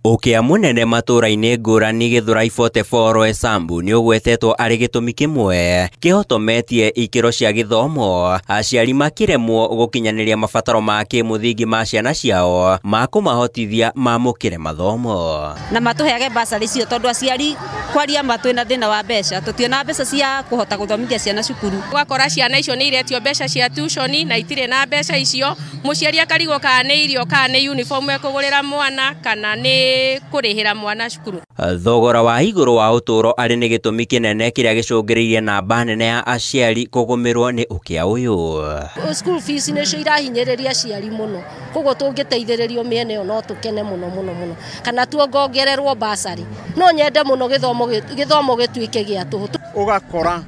Ũkĩa mũnene matũra-inĩ ngũrani Gĩthũrai 44 Roysambu nĩũgwetetwo arĩ gĩtũmi kĩmwe kĩhotometie ikĩro cia gĩthomo, aciari makĩremwo gũkinyanĩria mabataro ma kĩmũthingi ma ciana ciao ma kũmahotithia mamũkĩre mathomo. Na matũheage basarĩ icio tondũ aciari kwaria ma twĩna thĩna wa mbeca, tũtiona mbeca cia kũhota gũthomithia ciana cukuru. Ũgakora ciana icio nĩ iretio mbeca cia tuition na itirĩ na mbeca icio, mũciari akarigwo kana nĩ irio kana nĩ uniform ekũgũrĩra mwana kana nĩ kũrĩhĩra mwana cukuru. Thogora wa igũrũ wa ũtũũro arĩ nĩ gĩtũmi kĩnene kĩrĩa gĩcũngĩrĩirie namba nene ya aciari kũgũmĩrwo nĩ ũkĩa ũyũ. School fees nĩcio irahinyĩrĩria aciari mũno, koguo tũngĩteithĩrĩrio mĩena ĩyo no tũkene mũno mũno mũno, kana tuongongererwo basarĩ. No nyende mũno gĩthomo gĩtuĩke gĩa tũhũ. Ũgakora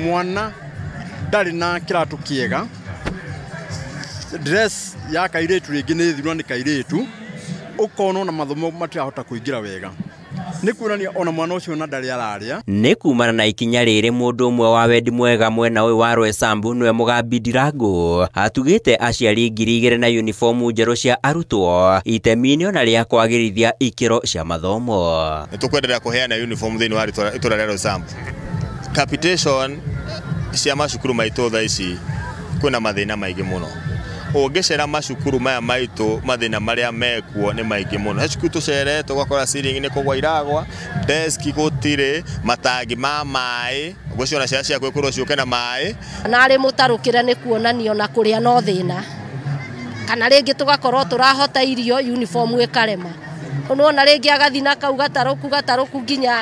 mwana ndarĩ na kĩratũ kĩega, dress ya kairĩtu rĩngĩ nĩ thirwa nĩ kairĩtu, ũkona ona mathomo matirahota kũingĩra wega, nĩ kuonania ona mwana ũcio ona ndarĩ ararĩa. Nĩ kumana na ikinya rĩrĩ mũndũ ũmwe wa wendi mwega mwena ũyũ wa Roysambu nĩwe Mũgambi Ndirango atugĩte aciari 2000 na uniformu njerũ cia arutwo itemi-inĩ ona rĩa kwagĩrithia ikĩro cia mathomo. Nĩ tũkwenderea kũheana uniform thĩinĩ wa itũra rĩa Roysambu. Capitation cia macukuru maitũ thaa ici kwĩna mathĩna maingĩ mũno. Ũngĩcera macukuru maya maitũ mathĩna marĩa mekuo nĩ maingĩ mũno. He cukuru tũcerete ũgakora ceiling nĩ kũgwa iragwa, desk gũtirĩ, matangi ma maĩ, ũguo ciana ciaku ikorwo ciũke na maĩ. Na arĩ mũtarũkĩre nĩ kuonania ona kũrĩa no thĩna, kana rĩngĩ tũgakorwo tũrahota irio uniform ĩkarema, nĩwona rĩngĩ agathiĩ na kau gatarũku gatarũku nginya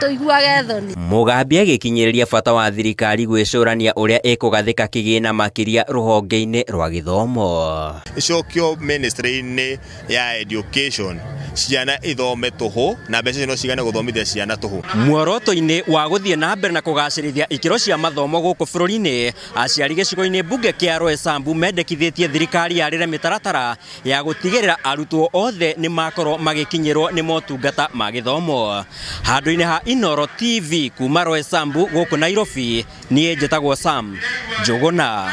tũiguage thoni. Mũgambi agĩkinyĩrĩria bata wa thirikari gwĩcũrania ũrĩa ĩkũgathĩka kĩgĩna makĩria rũhonge-inĩ rwa gĩthomo. Icokio ministry-inĩ ya education, ciana ithome tũhũ na mbeca icio no cigane gũthomithia ciana tũhũ. Muoroto-inĩ wa gũthiĩ na mbere na kũgacĩrithia ikĩro cia mathomo gũkũ bũrũri-inĩ, aciari gĩcigo-inĩ mbunge kĩa Roysambu mendekithĩtie thirikari yarĩre mĩtaratara ya gũtigĩrĩra arutwo othe nĩ makorwo magĩkinyĩrwo nĩ motungata ma gĩthomo. Handũ-inĩ ha Inooro TV kuma Roysambu gũkũ Nairobi, niĩ njĩtagwo Sam Njũgũna.